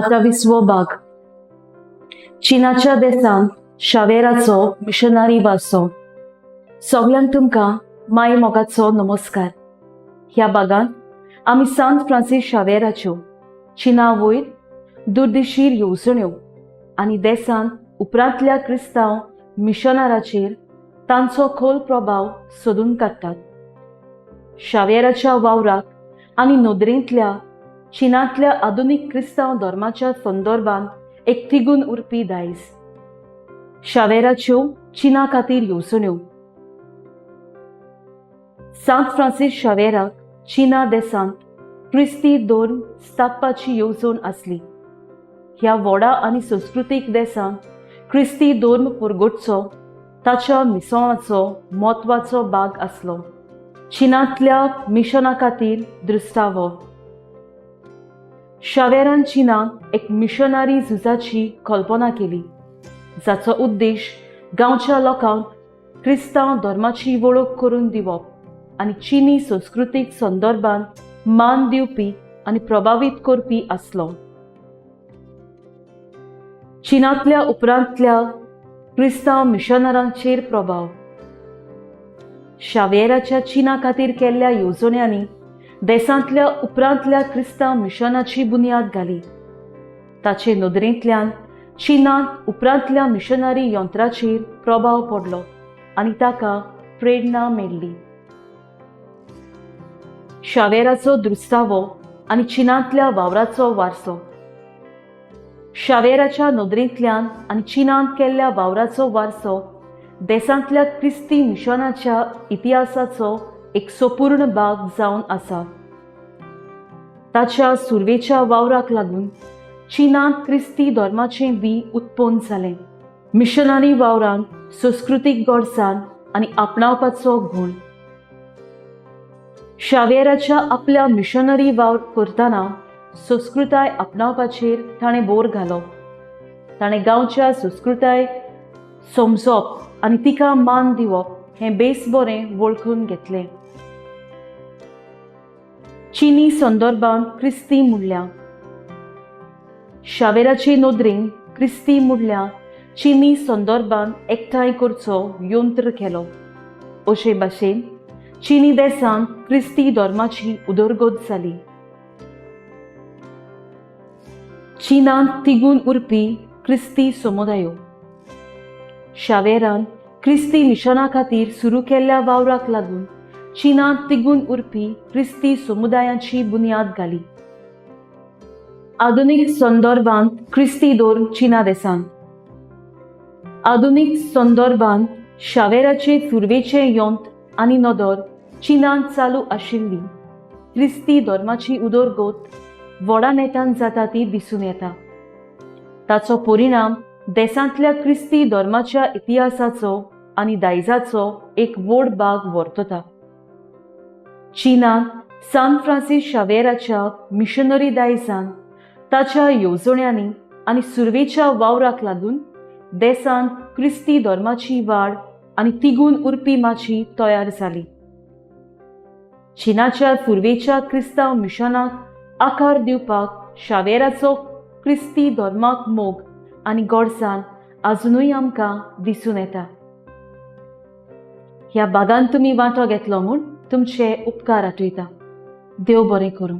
अठ्ठावीसवो भाग. चिनाच्या देसांत शावेराचो मिशनरी वारसो. सगल्यांक तुमकां माय मोगाचो नमस्कार. ह्या भागांत आमी सांत फ्रांसीस शावेराच्यो चिना वयर दुर्दिशीर येवजण्यो आनी देसांत उपरांतल्या क्रिस्तांव मिशनाराचेर तांचो खोल प्रभाव सोदून काडटात. शावेराच्या वावराक आनी नदरेंतल्या चिनांतल्या आधुनीक क्रिस्तांव धर्माच्या संदर्भात एक तिगून उरपी दायज. शावेराच्यो चिना खातीर येवजण्यो. सांत फ्रांसीस शावेराक चिना देसांत क्रिस्ती धर्म स्थापपाची येवजण आसली. ह्या व्हडा आनी संस्कृतीक देसांत क्रिस्ती धर्म पुरगोटचो ताच्या मिसोवाचो म्हत्वाचो भाग आसलो. चिनांतल्या मिशना खातीर दृश्टावो. शावेरान चिनाक एक मिशनरी झुजाची कल्पना केली, जाचो उद्देश गांवच्या लोकांक क्रिस्तांव धर्माची वळख करून दिवप आनी चिनी संस्कृतीक संदर्भात मान दिवपी आनी प्रभावीत करपी आसलो. चिनांतल्या उपरांतल्या क्रिस्तांव मिशनरांचेर प्रभाव. शावेराच्या चिना खातीर केल्ल्या येवजण्यांनी देसांतल्या उपरांतल्या क्रिस्तांव मिशनाची बुन्याद घाली. ताचे नदरेंतल्यान चिनांत उपरांतल्या मिशनरी यंत्राचेर प्रभाव पडलो आनी ताका प्रेरणा मेळ्ळी. शावेराचो दृश्टावो आनी चिनांतल्या वावराचो वारसो. शावेराच्या नदरेंतल्यान आनी चिनांत केल्ल्या वावराचो वारसो देसांतल्या क्रिस्ती मिशनाच्या इतिहासाचो एक संपूर्ण भाग जावन आसा. ताच्या सुरवेच्या वावराक लागून चिनांत क्रिस्ती धर्माचें बी उत्पन्न जालें. मिशनरी वावरान संस्कृतीक गोडसाण आनी आपणावपाचो गूण. शावेराच्या आपल्या मिशनरी वावर करतना संस्कृताय आपणावपाचेर ताणें भर घालो. ताणें गांवच्या संस्कृताय समजप आनी तिका मान दिवप हें बेस बरें वळखून घेतलें. चिनी संदर्भात क्रिस्ती मुडल्या. शावेराचे नदरेन क्रिस्ती मुडल्या चिनी संदर्भात एकठांय करचो यंत्र केलो. अशे भाशेन चिनी देसांत क्रिस्ती धर्माची उदरगत जाली. चिनांत तिगून उरपी क्रिस्ती समुदायो. शावेरान क्रिस्ती मिशना खातीर सुरू केल्ल्या वावराक लागून चिनांत तिगून उरपी क्रिस्ती समुदायाची बुन्याद घाली. आधुनीक संदर्भात क्रिस्ती धर्म चिना देसांत. आधुनीक संदर्भात शावेराचे सुरवेचें यंत्र आनी नदर चिनांत चालू आशिल्ली क्रिस्ती धर्माची उदरगत व्हडा नेटान जाता ती दिसून येता. ताचो परिणाम देसांतल्या क्रिस्ती धर्माच्या इतिहासाचो आनी दायजाचो एक व्हड भाग वर्तता. चिनांत सान फ्रांसीस शावेराच्या मिशनरी दायजान ताच्या येवजण्यांनी आनी सुरवेच्या वावराक लागून देसांत क्रिस्ती धर्माची वाड आनी तिगून उरपी माची तयार जाली. चिनाच्या सुरवेच्या क्रिस्तांव मिशनाक आकार दिवपाक शावेराचो क्रिस्ती धर्माक मोग आनी गोडसाण आजुनूय आमकां दिसून येता. ह्या भागान तुमी वांटो घेतलो म्हूण तुमचे उपकार आठयता. देव बरें करूं.